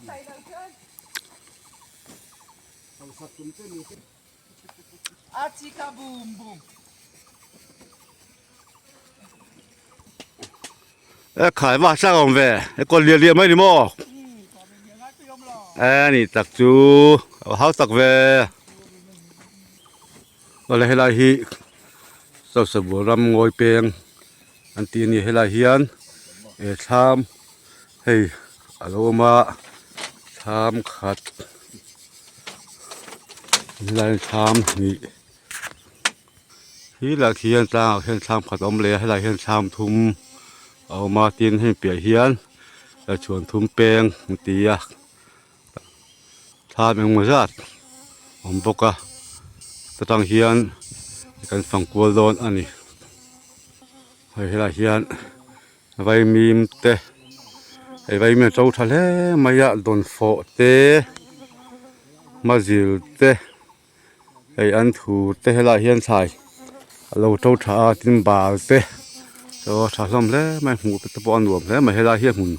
E khai va chak awm ve e kawl lian lian mai ni maw e ni tak chu a hau tak ve awle helai hi Chawsabul ram ngawi peng an tih a ni helai hian he thlam hei a lo awm a thlam khat helai hian thlam hnih Hi lah khian tlangah khian thlam khat a awm leh a helaiah hian thlam thum a awm a tin hemi piah hian chuan thum peng an ti a thlam engemaw zat a awm bawk a ta tang hian kan fang kual dawn a ni hei helaiah hian vaimim te hei vaimim a to tha hle mai a dawnfawh te mazil te. Hei an thu te helaiah hian thlai a lo to tha a tin bal te chaw a tha hlawm hle mai hmuh te pawh a nuam hle mai helai hi a hmun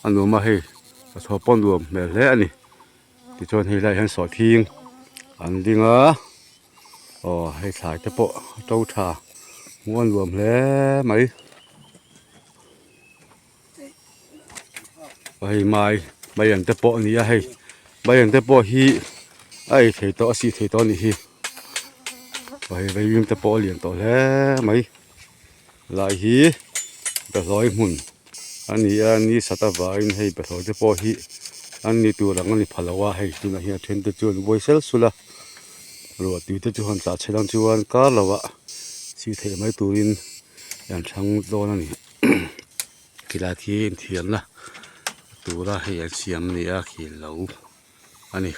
a nuam a hei hnathawh pawh a nuam hmel hle a ni tichuan hei laiah hian sawhthing an ding a aw hei thlai te pawh a to tha hmuh a nuam hle mai. Hei mai mai ang te pawh a ni a hei mai ang te pawh hi a ei thei tawh a sih thei tawh a nih hi hei vaivim te pawh a lian tawh hle mai lai hi behlawi hmun a ni a ni sat avangin hei behlawi te pawh hi an ni tur ang a ni pha lo a hei tunah hian a then te chuan buai sel sul a ruah tui te chu han tla chhe lang chuan kar lo ah sih theih mai turin an thlang dawn a ni. Khilai khi inthiamna tura hei an siam a ni a khi lo a ni.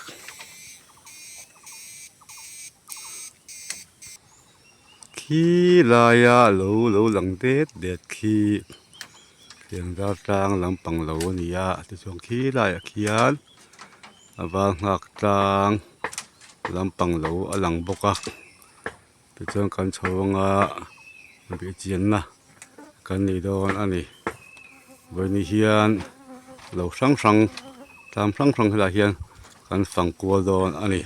Khi laia lo lo lang det det khi thianzar tlang lampang lo a ni a tichuan khi laiah khian a val nghak tlang lampang lo a lang bawk a. Tichuan kan chho anga bihchianna kan nei dawn a ni vawiin hian lo hrang hrang tlang hrang hrang helaiah hian kan fang kual dawn a ni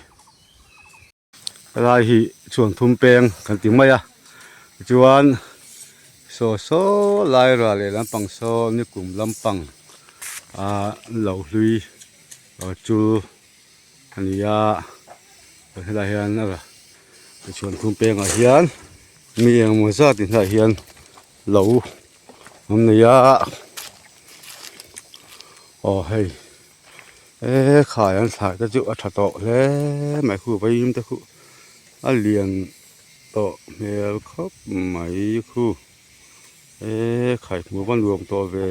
helai hi chhuan thum peng kan ti mai a tichuan saw saw lai ral leh lampang saw nikum lampang ah lo hlui chu. A ni a helaiah hian a tichuan thum pengah hian mi engemaw zat inah hian lo an nei a aw hei e khai an thlai te chu a tha tawh hle mai khu vaimim te khu a lian tawh hmel khawp mai khu e khai hmuh va nuam tawh ve.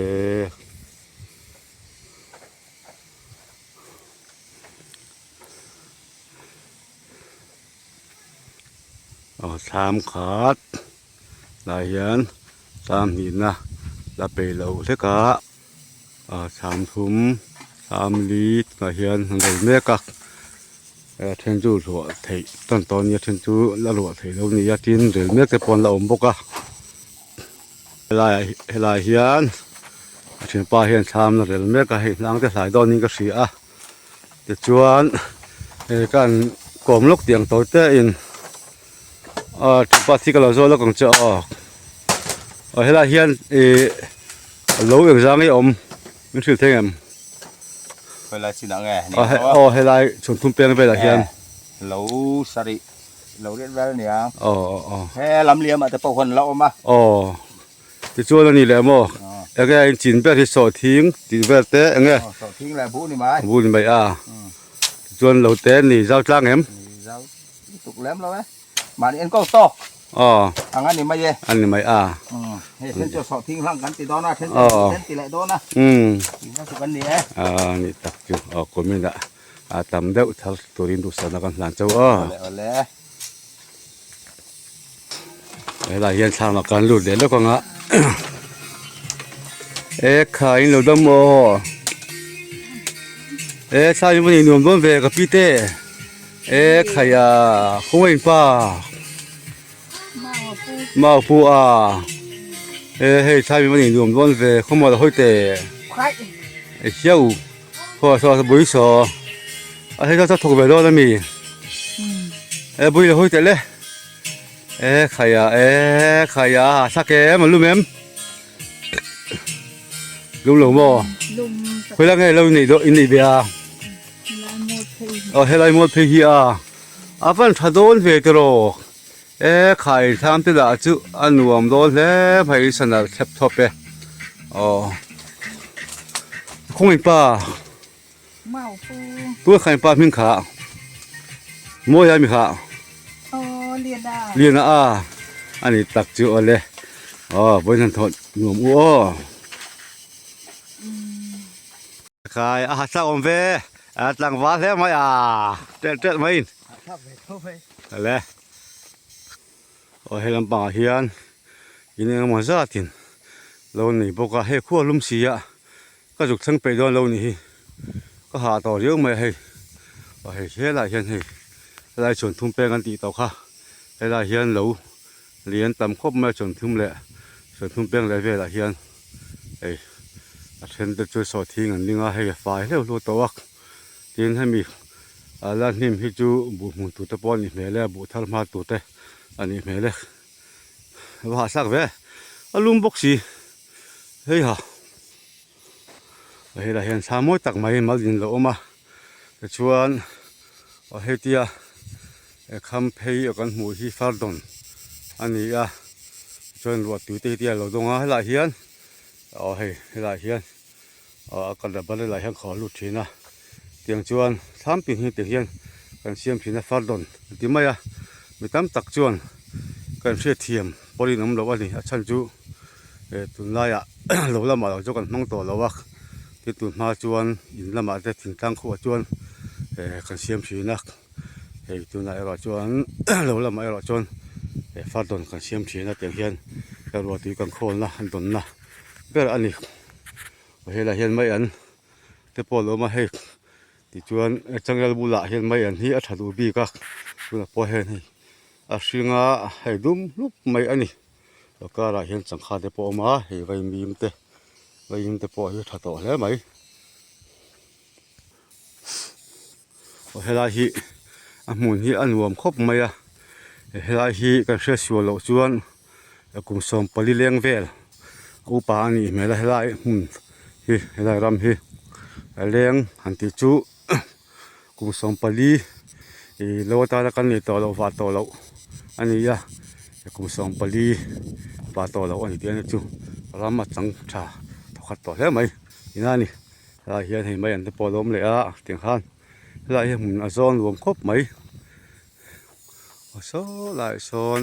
Aw thlam khat lai hian thlam hnihna la peih loh hlek a aw thlam thum thlam li tunah hian an rel mek a a then chu ruah theih tawn tawh a nia a then chu la ruah theih loh a ni a tin rel mek te pawh an la awm bawk a helaiah helaiah hian a thianpa hian thlam la rel mek a hei hnang te hlai dawn in ka hria a tichuan he ka an kawm lawk tih ang tawi te in ah thianpa thi ka lo zawt lawk ang che aw aw helaiah hian ih lo engzang nge awm min hrilh thei em Helai chinah nge aw helai chhunthum peng velah hian lo sarih Lo riat vel ania. Aw aw aw. He lam liam ah te pawh huan la awm a. Aw. Tichuan a ni leh maw? Enge a inchin ber hi sawhthing tih vel te enge? Aw sawhthing leh buh ni mai. Buh ni mai a. Tichuan lo te ni zau tlang em? Ni zau lutuk lem lo e. Mahni enkawl tawk. Aw. Ang a ni mai e. A ni mai a. Hei then chu sawhthing hlang kan ti dawn a, then chu buh then ti leh dawn a. Tih chu kan ni e. A ni tak chu. Aw comment ah. A tam deuh thar turin duhsakna kan hlan chauh a. Awle awle. Helai hian thlam ah kan lut leh lawk ang a. E kha in lo dam aw. E thla in va nei nuam dawn ve ka pi te. E khaia khawngaih in pa. Mau pu a. E hei thla in va nei nuam dawn ve khawmaw la hawi te. E hiau. Khaw saw bui saw a hei saw thawk ve dawn a mi e bui la hawi teh le e khaia e khaia a thlak em a lum em lum lo maw khawi lai nge lo inneih dawn inneih ve a aw helai mual phei hi a a van tha dawn ve tiraw e khai thlam te lah chu a nuam dawn hle mai sana thlep thawp e aw khawngaih pa tuna khain pa hming kha mawi a mi kha lian a ani tak chu awle aw vawiin han thawh nuam u aw. Khai a ha thlak awm ve a tlangval hle mai a ṭelh ṭelh mai in le aw he lampangah hian in eng emaw zat in lo nei bawk a hei khua lum si a ka zuk thleng peih dawn lo nih hi ka hah tawh riau mai a hei aw hei helaiah hian hei helai chhuan thum peng an tih tawh kha helaiah hian lo lian tam khawp mai a chhuan thum leh chhuan thum peng leh velah hian. Hei a then te chu sawhthing an ling a hei a fai hleuh hleuh tawh a tin hemi a la hnim hi chu buh hmun tur te pawh a nih hmel e buh thar hma tur te a nih hmel e a va hahsak ve a lum bawk si hei ha helaiah hian thla mawi tak mai mal in lo awm a tichuan aw hetia kham phei a kan hmuh hi fardawn a ni a chuan ruah tui te hi tia lo dawng a helaiah hian aw hei helaiah hian aw a kal bal helaiah hian khaw a lut thin a tiang chuan thlam tin hi tiang hian kan siam thin a fardawn an ti mai a mi tam tak chuan kan hriatthiam pawhin awm loh a ni a chhan chu eh tunlaiah lo lamah lo chu kan hmang tawh lo a tin tun hma chuan in lamah te thingtlang khuah chuan eh kan siam thin a. Hei tunah erawh chuan lo lamah erawh chuan eh fardawn kan siam thin a tiang hian ruah tui kan khawlna an dawnna ber a ni helaiah hian mai an te pawh a lo awm a hei tichuan changel bulah hian mai an hi a tha duh bik a tunah pawh hian hei a hring a hei dum hlup mai a ni karah hian changkha te pawh a awm a hei vaimim te vaimim te pawh hi a tha tawh hle mai. Aw helai hi a hmun hi a nuam khawp mai a helai hi kan hriat sual loh chuan kum 14 leng vel a upa a nih hmel a helai hmun hi helai ram hi a leng han tih chu kum 14 ih lo atana kan nei tawh loh vah tawh loh a ni a kum 14 vah tawh loh a ni tih a ni chu ram a chang tha thawkhat tawh hle mai ina a ni. Helaiah hian hei mai an te pawh a lo awm leh a tiang khan helaiah hian hmun a zawn nuam khawp mai aw saw laiah sawn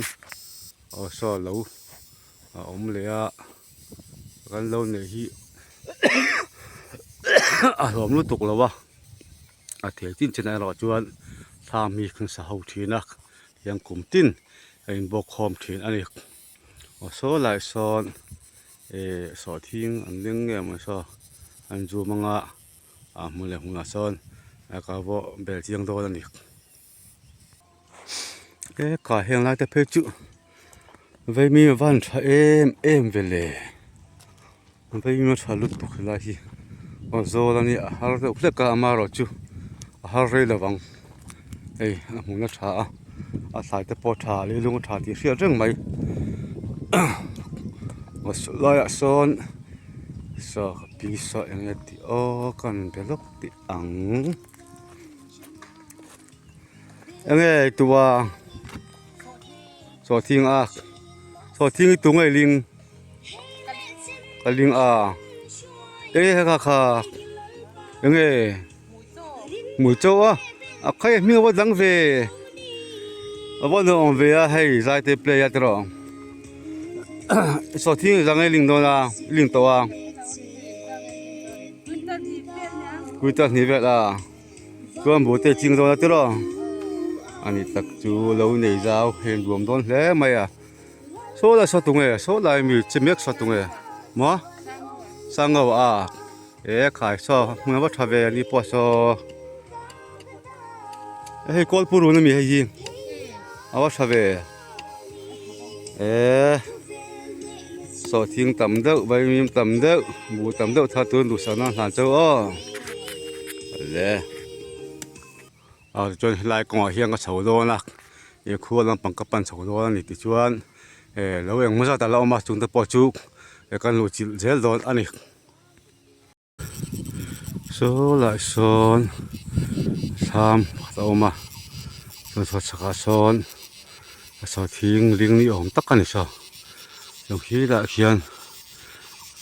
aw saw lo a awm leh a kan lo neih hi a hlawm lutuk lo a a thei chin chin ah erawh chuan thlam hi kan sa ho thin a tiang kum tin a inbawk khawm thin a ni aw saw laiah sawn. Ehh sawhthing an ring nge maw saw an zoom anga a hmun leh hmunah sawn a ka pawh bel chiang dawn a ni he ka heng lai te phei chu vaimi a van tha em em ve le vaimi a tha lutuk helai hi aw zawl a nia a har deuh hlek a amaherawhchu a har rei lo vang hei a hmun a tha a a thlai te pawh a tha a leilung a tha tih hriat reng mai aw saw laiah sawn saw pi saw eng nge tih aw ka rawn be lawk tih ang eng nge tua sawhthing a sawhthing hi tunge ling ka ling a eng nge kha kha eng nge. Hmui chauh a a khai hming a va dang ve a va nuam ve a hei zai te play a tiraw sawhthing zang e ling dawn a ling tawh a kuita hnih vel a chuan buh te ching dawn a tiraw ani tak chu lo nei zau hei nuam dawn hle mai a. Saw lai saw tunge saw lai mi chi mek saw tunge maw sango a e khai saw hmun a va tha ve ani pawh saw hei kawl purun ami hei hi a va tha ve e sawhthing tam deuh vaimim tam deuh buh tam deuh thar tur duhsakna a hlan chauh aw. le. Ah tichuan helai kawngah hian ka chho dawn a ih khua lampang ka pan chho dawn a ni tichuan eh lo engmaw zat a la awm a chungte pawh chu kan luh chilh zel dawn a ni. Saw lai sawn thlam a awm a chuan saw chhakah sawn sawhthing ling ni awm tak a ni saw chuan khi laiah khian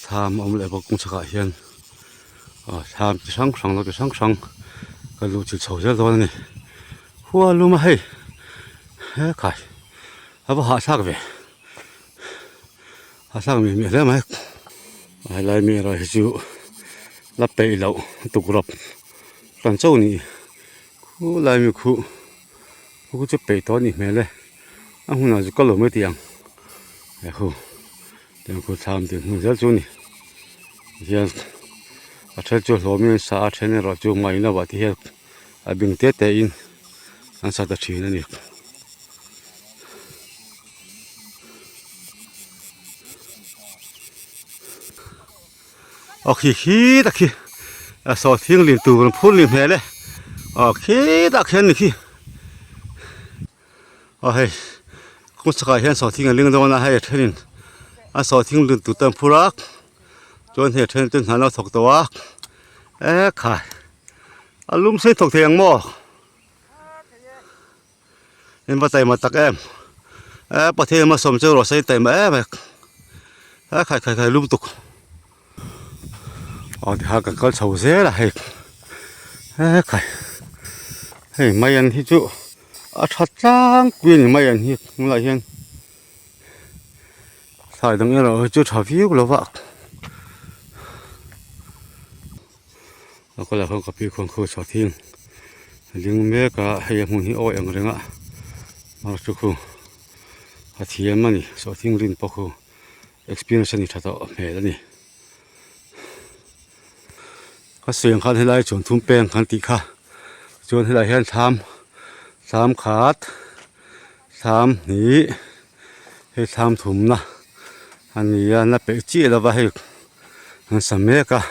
thlam a awm leh bawk kawng chhakah hian aw thlam chi hrang hrang lo chi hrang hrang kan luh chilh chho zel dawn a ni khua a lum a hei hekhai a va hahthlak ve. A hlak miah miah hle mai a helai mi erawh hi chu la peih loh tukrawp hran chauh a ni khulai mi khu khu chu peih tawh a nih hmel e a hmunah chu ka lo mai tih ang he khu tiang khu thlam tih hmun zel chu a ni tihian a then chu hlawm in an sa a a then erawh chu mahni lovah te hian a bing te te in an sa ta thin a ni. Aw khi khi tak khi a saw thianghlim tur an phur ni hmel e aw khi tak khian ni khi aw hei kawng chhakah hian sawhthing a ling dawn a hei a thenin a sawhthing lun tur te an phur a chuan hei a then chu hna an lo thawk tawh a ekhai a lum sei thawk thei ang maw. In va taima tak em e Pathian in sawm chu rawh se in taima em em e khai khai khai lum tuk aw tikhan kan kal chho zel a hei e khai hei mai an hi chu a tha tlangpui a ni mai an hi tunlai hian thlai dang erawh hi chu tha viau lo va a kawlah khuan ka pi khuan khu chhuah thin a ding mek a hei a hmun hi awi ang reng a mar chu khu a thiam a ni sawhthing rin pawh khu experience a ni tha tawh hmel a ni ka sawi ang khan helai chuan thum peng kan tih kha chuan helai hian thlam thlam khat thlam hnih hei thlam thumna a ni a la peih chiah lova hei an sa mek a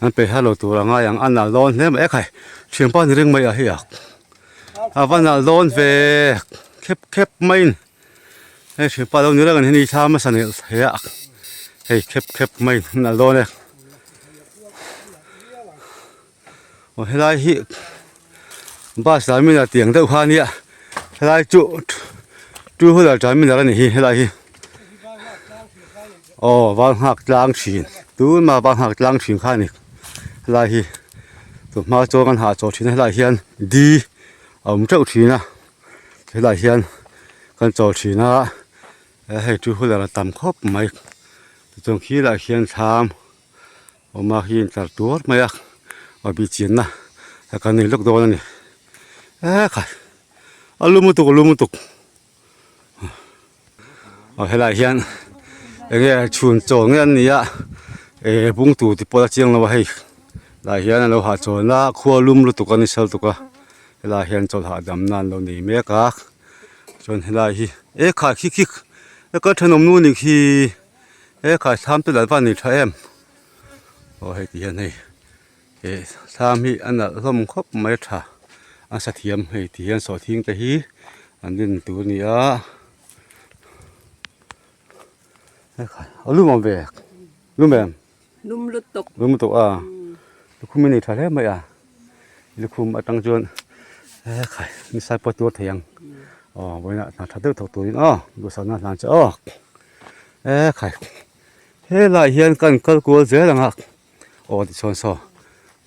an peih har lo tur a ngai ang a nalh dawn hle mai ekhai thianpa ni ring mai a hei a a va nalh dawn ve khep khep maiin hei thianpa lo ni reng a ni hei thla hmasa nei thei a hei khep khep maiin a nalh dawn e aw helai hi bus terminal tiang deuh kha ania helai chu two wheeler terminal a ni hi helai hi aw val nghak tlang thin tunah val nghak tlang thin kha a ni helai hi tunhma chuan kan hahchawh thin a helaiah hian di a awm teuh thin a helaiah hian kan chawl thin a hei two wheeler a tam khawp mai tichuan khilaiah khian thlam. Awma hi in tlar tuar mai a a bih chianna a kan nei lawk dawn a ni e khai a lum lutuk a lum lutuk aw helaiah hian eng nge chhun chawl nge an ni a eh bung tur te pawh a chiang lo a hei lah hian an lo hahchawn a khua lum lutuk a ni sal tuk a helaiah hian chawlh hahdam na an lo nei mek a chuan helai hi e khai khi khi ka thenawm nu ni khi. He khai thlam te dan va ni tha em aw hei ti hian hei eh thlam hi a nalh hlawm khawp mai a tha a sa thiam hei ti hian sawhthing te hi an din tur a ni a a lum awm ve lum em. Lum lutuk. Lum lutuk a lukhum hi nei tha hle mai a lukhum atang chuan e khai ni sai pawh tuar thei ang aw vawiinah hna tha deuh thawk turin aw duhsakna hlan che aw e khai helaiah hian kan kal kual zel ang a aw tichuan saw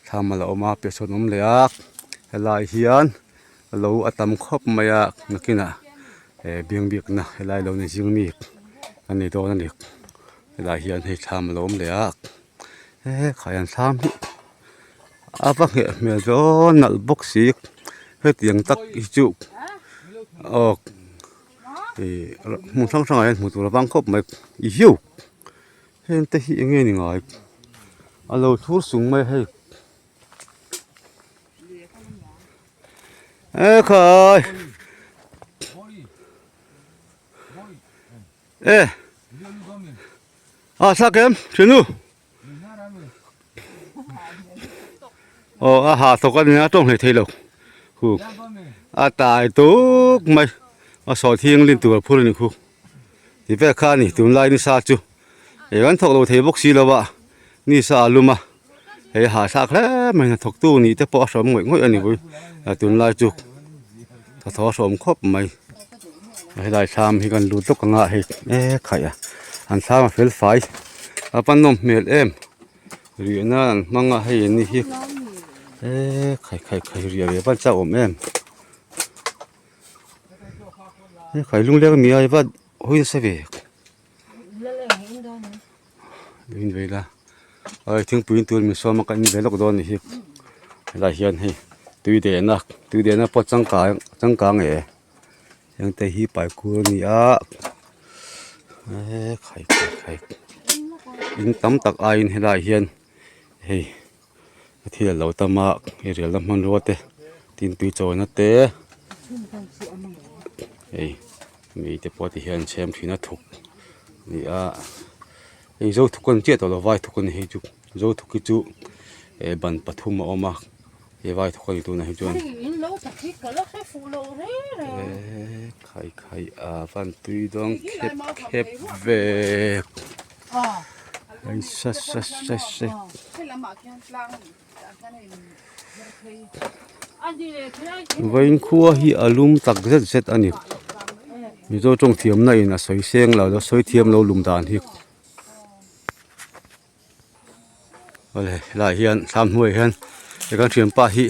thlam a la awm a piah sawn a awm leh a helaiah hian lo a tam khawp mai a nakinah eh biang biakna helai lo ni zing mi a ni dawn a ni. Helaiah hian hei thlam a lo awm leh a he khai an thlam hi a va ngheh hmel dawn nalh bawk si hetiang tak hi chu aw ih hmun hrang hrangah hian hmuh tur a vang khawp mai i hiu heng te hi eng nge ni ngai a lo thur sung mai a hei. Ekhai. E a thlak em thiannu. Aw a ha thawk a nia tawng hlei thei lo khu a tai tuk mai a sawi thianghlim tur a phur a ni khu ti vel kha a ni tunlai nisa chu ih kan thawk lo thei bawk si lo a nisa a lum a hei a hahthlak hle mai hnathawk tu nih te pawh a hrawm ngawih ngawih a ni pui a tunlai chu hnathawh a hrawm khawp mai helai thlam hi kan lut lawk ang a hei e khaih a an thlam a fel fai a va nawm hmel em. Riah nan an hmang a hei an ni hi eee khai khai khai riah ve van chak awm em he khai lung leng mi a i va hawi nasa ve in ve ila ai thingpui in tur min sawm a kan in ve lawk dawn a ni hi helai hian hei tui dehna tui dehna pawh changkang changkang e heng te hi paikur a ni a eee khai khai khai in tam tak aiin helaiah hian hei thil a lo tam a hei rialna hmanrua te tin tui chawina te hei mi te pawh ti hian an chhem thin a thuk a ni a hei zo thuk a ni chiah tawh lo vai thuk a ni hei chu zo thuk hi chu eh ban pathum a awm a. He vai thawk a ni tunah hi chuan eee khai khai a van tui dawn khep khep ve hei sa sa sa sa vawiin khua hi a lum tak zet zet a ni mizo tawng thiamna in a sawi seng lo a sawi thiam lo lum dan hi. Awle helaiah hian thlam hnuaiah hian he kan thianpa hi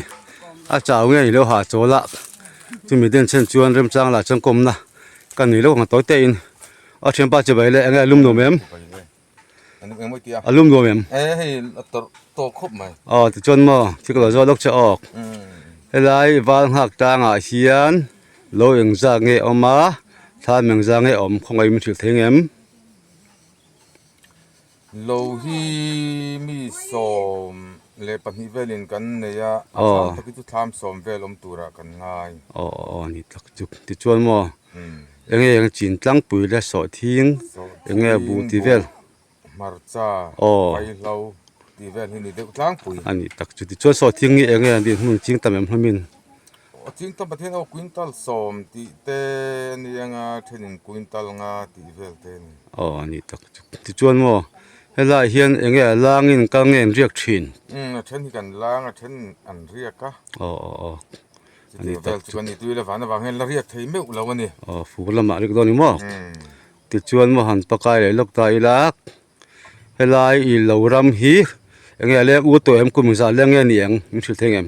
a chau nge ni lo ha chawl a chumi den chen chuan remchang lah chuan kawmna ka nui lo ang tawi te in a thianpa chu bai le enge a lum nuam em a lum nuam em aw tichuan maw thil ka lo zawt lawk che awk helai val nghak tlangah hian lo engzah nge awm a thlam engzah nge awm khawngaih min hrilh thei ngem. Lo hi mi 12 velin kan nei a, a thlam tak hi chu thlam 10 vel awm turah kan ngai. Aw aw ni tak chu tichuan maw enge eng chin tlangpui le sawhthing enge buh tih vel hmarcha vaihlo tih vel hi ni deuh tlangpui. A ni tak chu tichuan sawhthing hi enge an dinhmun ching tam em hlawmin. Aw ching tam Pathian aw quintal 10 tih te a ni anga thenin quintal nga tih vel te a ni. Aw a ni tak chu tichuan maw helaiah hian eng nge a langin kal nge an riak thin? Umm a then hi kan lang a then an riak a. Aw aw aw a ni tak chu. Chuti vel chu kan ni tui la van avang hian la riak thei meuh lo a ni. Aw fur lamah riak dawn ni maw? Tichuan maw han pakai leh lawk ta ila helai i lo ram hi eng nge a leng u tawh em kum engzah leng nge ni ang min hrilh thei ngem?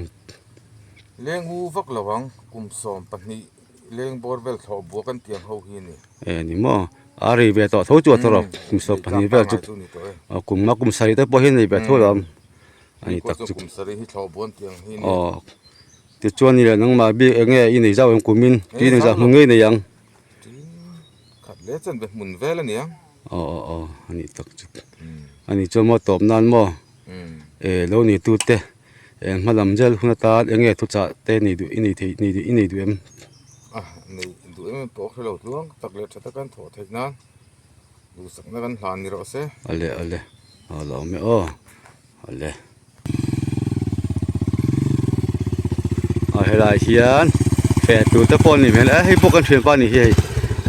Leng u vak lo ang kum 12 leng bawr vel thlawh bua kan tiang ho hi a ni. E ni maw a rei ve tawh tho chu a tawrh a kum 12 vel chu kum nga kum sarih te pawh hi a nei ve tho lo a ni tak chu kum sarih hi thlawh bua an tiang hi a ni. Aw tichuan ni leh nangmah bik eng nge i nei zau em kumin tui nei zau hmu ngei nei ang. Khat leh chuan be hmun vel a ni ang. Aw aw aw a ni tak chu a ni chuan maw tawp nan maw e lo ni tu te eng hma lam zel hun atan eng nge thuchah te nei duh i nei thei nei duh i nei duh em. A nei duh em em pawh hre lo tluang tak leh tha taka an thawh theih nan duhsakna kan hlan ni rawh se. Ale ale a lo awm e aw ale. A helai hian feh tur te pawh a nih hmel e hei pawh kan thianpa a nih hi hei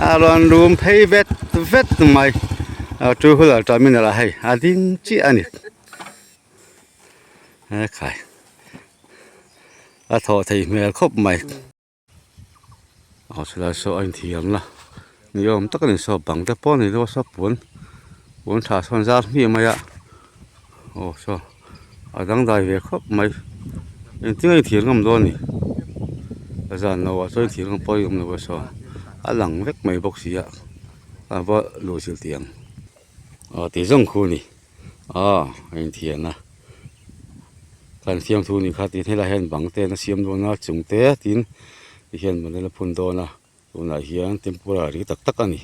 a rawn rum phei vet vet mai a two wheeler terminal ah hei a ding chiah a ni hekhai a thawh theih hmel khawp mai. Aw chulai saw a inthiam la ni awm tak a ni saw bang te pawh a ni lo a saw puan puan tha sawn zar hmiah mai a aw saw a dangdai ve khawp mai engtin nge inthiam ngam dawn ni a zan lo ah chuan inthiam ngam pawh a awm lo a saw a lang vek mai bawk si a a va luh chilh tih ang aw tih zawng khu a ni aw a inthiam a. Kan fiamthu ni kha tin helaiah hian bang te an siam dawn a chung te tin tihian ban la phun dawn a tunah hian temporary tak tak a ni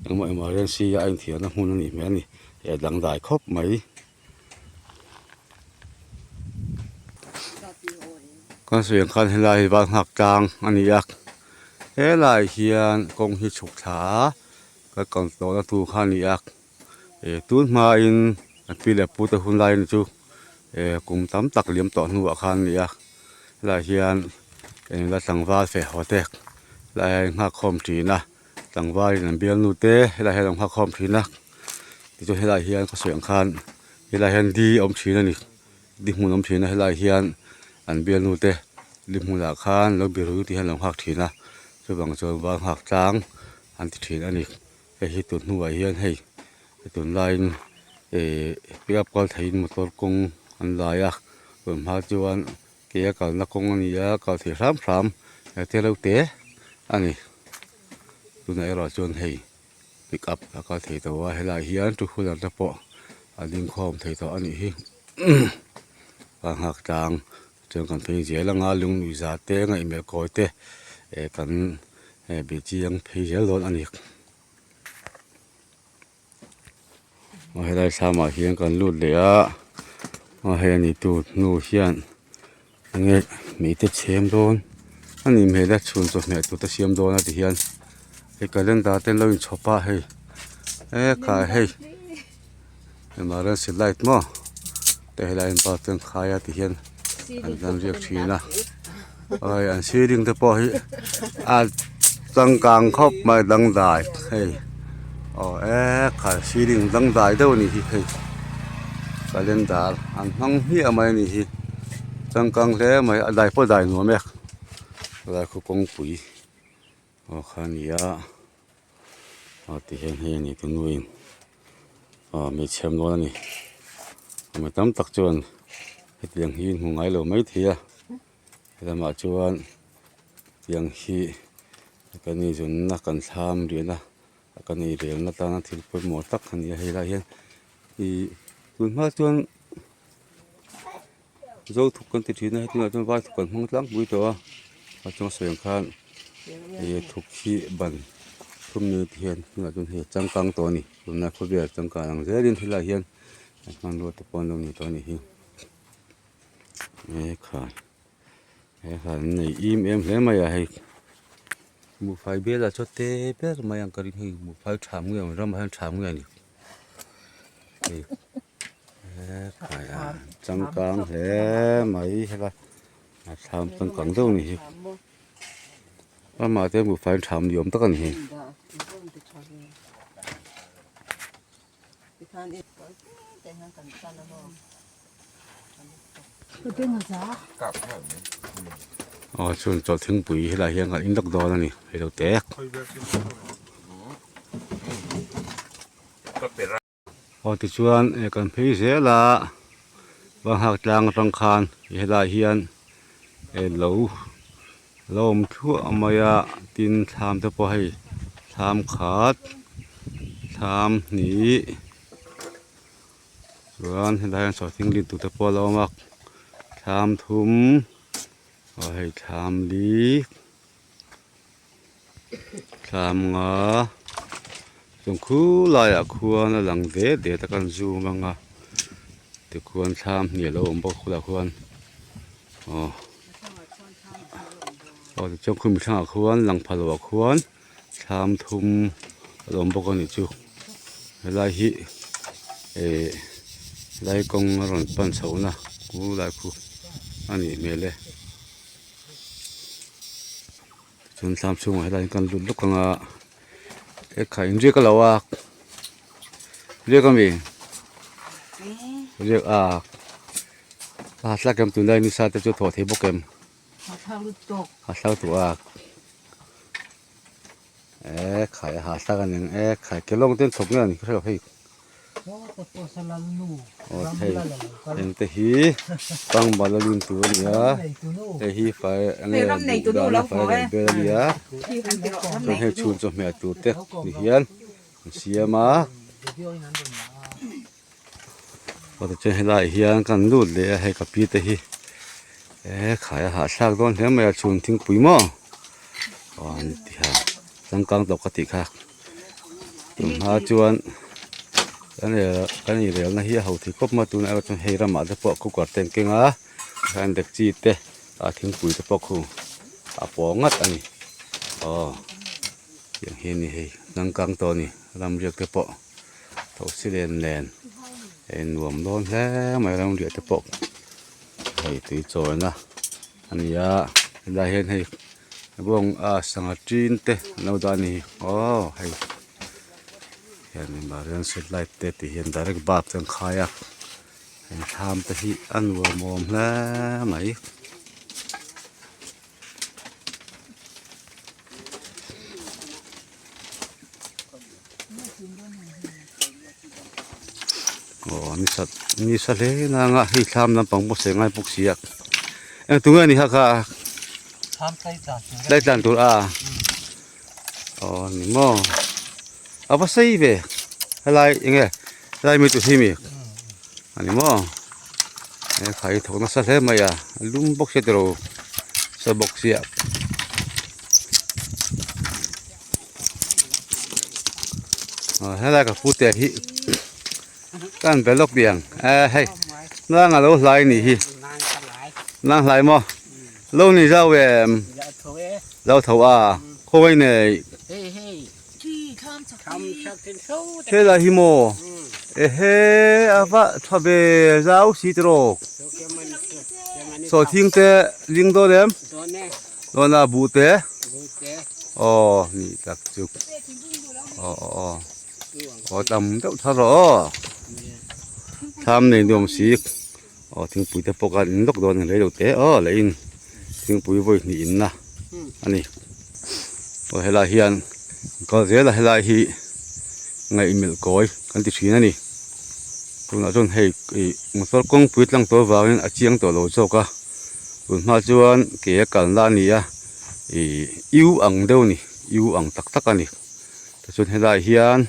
engmaw emergency a inthiarna hmun a nih hmel a ni he dangdai khawp mai. Kan sawi ang khan helai hi val nghak tlang a ni a helai hian kawng hi chhuk thla a ka kal tawhna tur kha a ni a. Ih tun hmain an pi leh pu te hun laiin chu eh kum tam tak liam tawh hnuah khan a ni a helaiah hian eng la tlangval feh haw te helaiah hian nghak khawm thin a tlangval in an bialnu te helaiah hian an nghak khawm thin a tichuan helaiah hian ka sawi ang khan helaiah hian di a awm thin a ni di hmun a awm thin a helaiah hian an bialnu te di hmunah khan lo biru tih hian an lo nghak thin a chuvang chuan val nghak tlang an ti thin a ni. Hei hi tun hnuah hian hei tunlaiin ihh pick up kal theihin motor kawng an lai a tun hma chuan ke a kalna kawng a ni a kal theih hram hram te reuh te a ni tunah erawh chuan hei pick up a kal thei tawh a helaiah hian two wheeler te pawh a ding khawm thei tawh a nih hi a nghak tlang chuan kan phei zel ang a lungnuih za te ngaihmelh kawi te eh kan eh bih chiang phei zel dawn a ni. Aw helai thlamah hian kan lut leh a aw hei a ni tu hnu hian enge mei te chhem dawn a nih hmel a chhun chawhmeh tur te siam dawn a ti hian hei calendar te an lo inchhawp a hei e khai hei emergency light maw te helai an pa chuan khai a ti hian an an riak thin a hei an ceiling te pawh hi a changkang khawp mai dangdai hei aw e khai ceiling dangdai deuh a nih hi hei calendar an hmang hmiah mai a nih hi changkang hle mai a dai pawh a dai nuam e helai khu kawngpui aw kha a ni a aw ti hian hei a ni te nuin aw hmeichhe an dawn a ni mi tam tak chuan hetiang hi hmu ngai lo maithei a helamah chuan tiang hi kan inzunna kan thlam riah na kan inrelna tana thil pawimawh tak a ni a hei lai hian ih tun hma chuan zo thuk kan ti thin a heti lai chuan vai thuk kan hmang tlangpui tawh a a chunga sawi ang khan ih thuk hi ban thum ni te hian tunah chuan hei a changkang tawh a ni tunlai khawvel changkan ang zelin helaiah hian hmanrua te pawh an lo nei tawh a nih hi e khai he han nei im em hle mai a hei buhfai bial ah chuan te ber mai ang ka ring hei buhfai tham nge ang ramah hian tham nge a ni hei e khai a changkang hle mai helai a thlam changkang deuh a ni hi amah te buhfai tham ni awm tak a ni hi. Aw chuan chawlh thingpui helai hian kan in lawk dawn a ni hei lo te. Aw tichuan eh kan phei zel a Vanghak tlang atang khan helai hian eh lo lo awm thluah mai a tin thlam te pawh hei thlam khat thlam hnih chuan helai hian sawhthing rin tur te pawh a lo awm a thlam thum aw hei thlam li thlam nga chuan khulaiah khuan a lang ve det a kan zoom ang a tikhuan thlam hnih a lo awm bawk a khulaiah khuan aw aw tichuan khumi thlangah khuan lang pha loh ah khuan thlam thum a lo awm bawk a nih chu helai hi eh helai kawng a rawn pan chhoh na khulai khu a nih hmel e. Chuan thlam chhungah helai hian kan lut lawk ang a ekhai inriak a lo a riak ami riak a a thlak em tunlai nisa te chu a thawh thei bawk em a thlak tawh a ekhai a hahthlak a ni ang ekhai kelawng te an chhawp nge a ni ka hrelo hei. Aw thei eng te hi pangbal a lun tur a ni a hei hi fai enge buh dahna fai leh bel a ni a chuan hei chhun chawhmeh tur te ni hian an siam a aw tichuan helaiah hian kan lut leh a hei ka pi te hi e khai a hahthlak dawn hle mai a chhun thingpui maw aw an ti ha changkang tawh ka tih kha. Tunhma chuan kan rel kan inrelna hi a ho thei khawp mai a tunah erawh chuan hei ramah te pawh cooker te an keng a tikhan dekchi te ah thingpui te pawh khu a pawng ngat a ni aw tiang hi a ni hei changkang tawh a ni ramriak te pawh thosi len nen. Hei nuam dawn hle mai ramriah te pawh hei tui chawina a ni a helai hian hei bawng a sangha tin te an lo dah a ni aw hei hian mahrian street light te tih hian direct bulb te an khai a heng thlam te hi a nuam awm hle mai. Aw ni sa ni sa hle nang a hei thlam lampang pawh sawi ngai bawk si a eng tunge ni kha kha Thlam tlai tlan tur tlai tlan tur a aw ni maw a va sei ve helai eng nge helai mi tur hi mi a ni maw he khai thawk nasa hle mai a a lum bawk sia tiraw sa bawk sia. Helai ka pu te hi kan be lawk piang e hei nang alo hlai nih hi nang hlai maw lo ni zau em lo tho a khawi nei helai hi maw ehe a va tha ve zau si tiraw sawhthing te ling dawn em. Dawn a buh te aw ni tak chu aw aw aw aw tam deuh thar rawh aw thlam nei nuam si aw thingpui te pawh khan in lawk dawn a ni hlei lo te aw leh in thingpui vawi hnih in na a ni aw helai hian kal zel a helai hi ngaihmelh kawi kan ti thin a ni tunah chuan hei ih motor kawngpui tlang tawh avangin a chiang tawh lo zawk a. Tun hma chuan ke a kalna a ni a ih U ang deuh a ni U ang tak tak a ni tichuan helaiah hian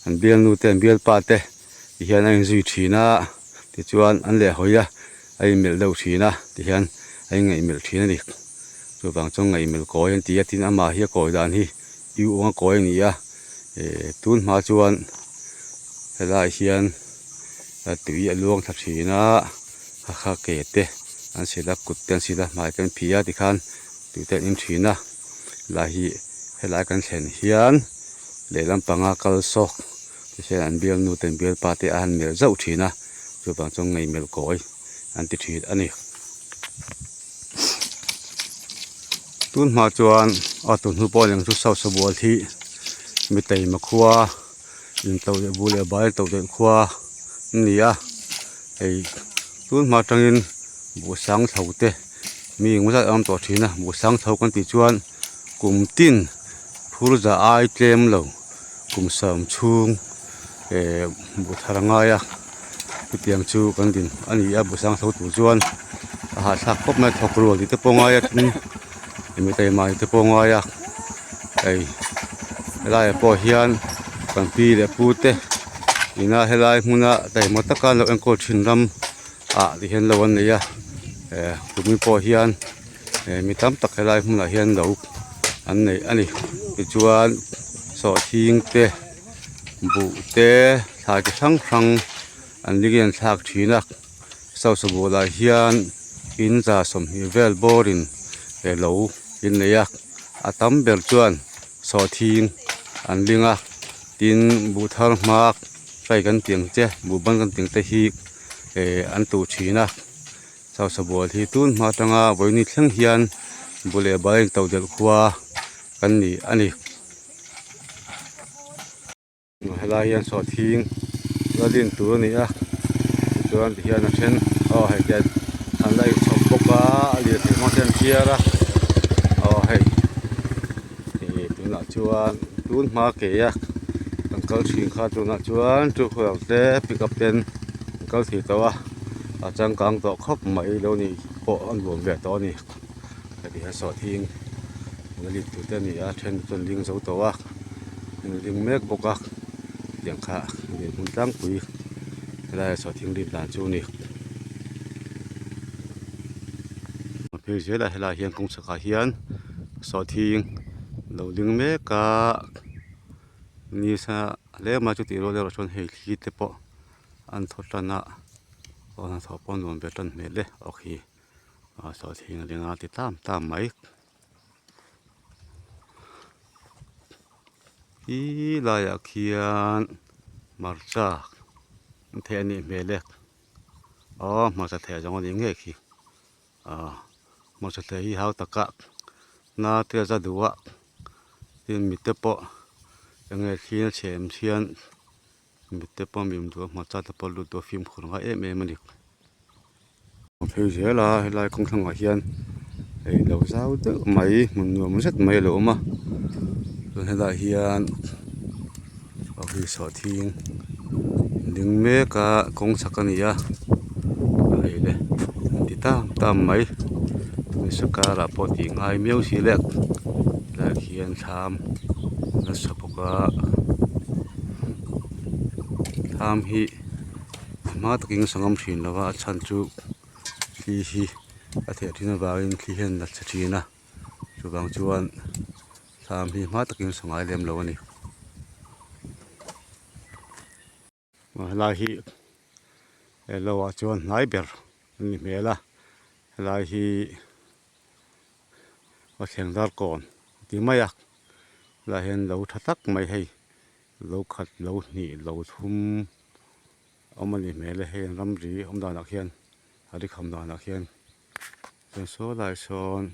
an bialnu te an bialpa te ti hian a inzui thin a tichuan an lehhawi a a inmelh deuh thin a tihian a ingaihmelh thin a ni chuvang chuan ngaihmelh kawi an ti a tin amah hi a kawi dan hi U anga kawi a ni a ih tun hma chuan helaiah hian tui a luang thla thin a. A kha ke te an sil a kut te an sil a hmai te an phih a tikhan tui te an in thin a helai hi helai kan thlen hian lehlam panga kal sawk tihian an bialnu te an bialpa te a han melh zauh thin a chuvang chuan ngeimelh kawi an ti thin a ni. Tun hma chuan a tun hnu pawh leng chu South Sabual hi mi taima khua. Intoh leh buh leh bai toh daih khua a ni a hei tun hma atangin buh sang chho te mi engemaw zat an awm tawh thin a buh sang chho kan tih chuan kum tin phur za ai tlem lo kum sawm chhung eh buh thar a ngai a chutiang chu kan din a ni a buh sang chho tur chuan a hahthlak khawp mai a thawk rual tih te pawh a ngai a tin mi taima te pawh a ngai a hei helaiah pawh hian kan pi leh pu te ina helai hmuna taima taka an lo enkawl thin ram ah ti hian lo an nei a eh kumin pawh hian eh mi tam tak helai hmunah hian lo an nei a ni tichuan sawhthing te buh te thlai chi hrang hrang an ling in an thlak thin a. Sausa bulah hian in 20 vel bawrin lo in nei a a tam ber chuan sawhthing an ling a tin buh thar hmak hrai kan tih ang che buh ban kan tih ang te hi eh an tuh thin a sausa bual hi tun hma atanga vawiin thleng hian bu leh bai in todelh khua kan ni a ni. Helai hian sawhthing la din tur a ni a tichuan tihian a then aw hei te an la inchhawp bawk a a lirthei hmang te an thiar a aw hei ih tunah chuan tun hma ke a kan kal thin kha tunah chuan two wheeler te pick up ten an kal thei tawh a a changkang tawh khawp mai lo nih pawh a nuam ve tawh a ni heti hian sawhthing la lit tur te a ni a then te chuan ling zo tawh a. Ring mek bawk a tiang kha dinhmun tlangpui helaiah sawhthing rim dan chu a ni. A phei zelah helaiah hian kawng chhakah hian sawhthing lo ding mek a ni sa hle mai chutih rual erawh chuan hei thli te pawh an thaw tan a aw hnathawh pawh a nuam ve tan hmel e aw khi sawhthing a ling a ti tam tam mai. Khi laiah khian hmarcha An theh anih hmel e. Aw hmarcha theh zawng anih ngei khi. Aw hmarcha theh hi hau taka na te a za duh a tin mite pawh eng nge thli a chhem hian mite pawh mim duh a hmarcha te pawh lut duh a fimkhur ngai em em a ni. Phei zel a helai kawng thlangah hian hei lo zau deuh mai hmun nuam zet mai a lo awm a chuan helaiah hian aw hei sawhthing ding mek a kawng chhak a ni a hei le an ti tam tam mai nasa karah pawh tih ngai miau si le helaiah khian thlam nasa bawk a thlam hi. Hma takin a sangam thin lo a a chhan chu thli hi a theh thin avangin thli hian a chhe thin a chuvang chuan thlam hi hma takin a sa ngai lem lo a ni. Helai hi elo ah chuan hnai ber a ni hmel a helai hi a thleng dar kawn a ti mai a helaiah hian lo tha tak mai hei. Lo khat lo hnih lo thum awm a ni hmel e hei an ramri awm danah khian a ri kham danah khian chuan saw lai sawn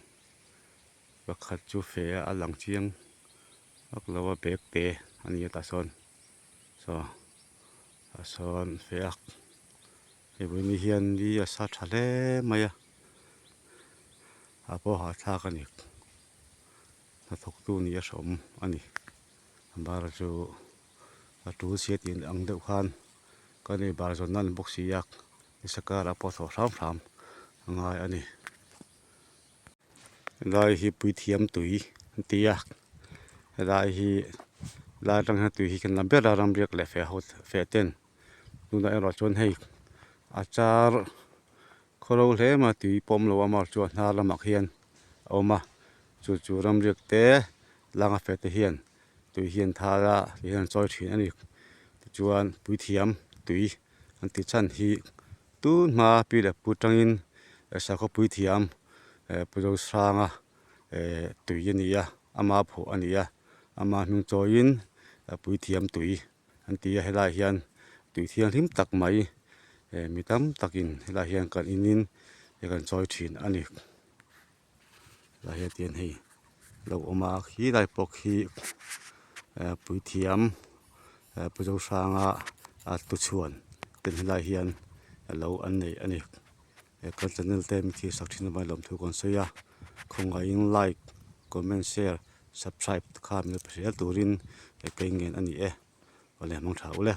pakhat chu feh a a lang chiang vak lo a bag te a ni a tah sawn saw tah sawn feh a hei vawiin hian ni a sa tha hle mai a ah pawh hahthlak a ni hnathawktu nih a hrehawm a ni. Bar chu a tul sia tih ang deuh khan kan ei bar zawn nan bawk si a nasa karah pawh thawh hram hram a ngai a ni. Helai hi puithiam tui an ti a helai hi helai atang hian tui hi kan la ber a ramriak leh feh ho feh ten tunah erawh chuan hei a char khaw ro hle mai a tui pawh awm lo a mar chu a hnar lamah khian a awm a chu chu ramriak te langa feh te hian tui hi an thar a ti hian an chawi thin a ni tichuan puithiam tui an ti chhan hi tun hma pi leh pu tangin sakhaw puithiam eh pu Zosanga eh tui a ni a ama phuah a ni a ama hming chawiin puithiam tui. An ti a helaiah hian tui thianghlim tak mai eh mi tam takin helaiah hian kan in in kan chawi thin a ni helaiah hian tian hei lo awm a khilai pawh khi eh puithiam eh pu Zohranga a tuchhuan ten helaiah hian lo an nei a ni he kan channel te mi thil sak thin avangin lawmthu kan sawi a khawngaihin like comment share subscribe te kha min lo pe zel turin kei ngen a ni e awle hmang tha ule.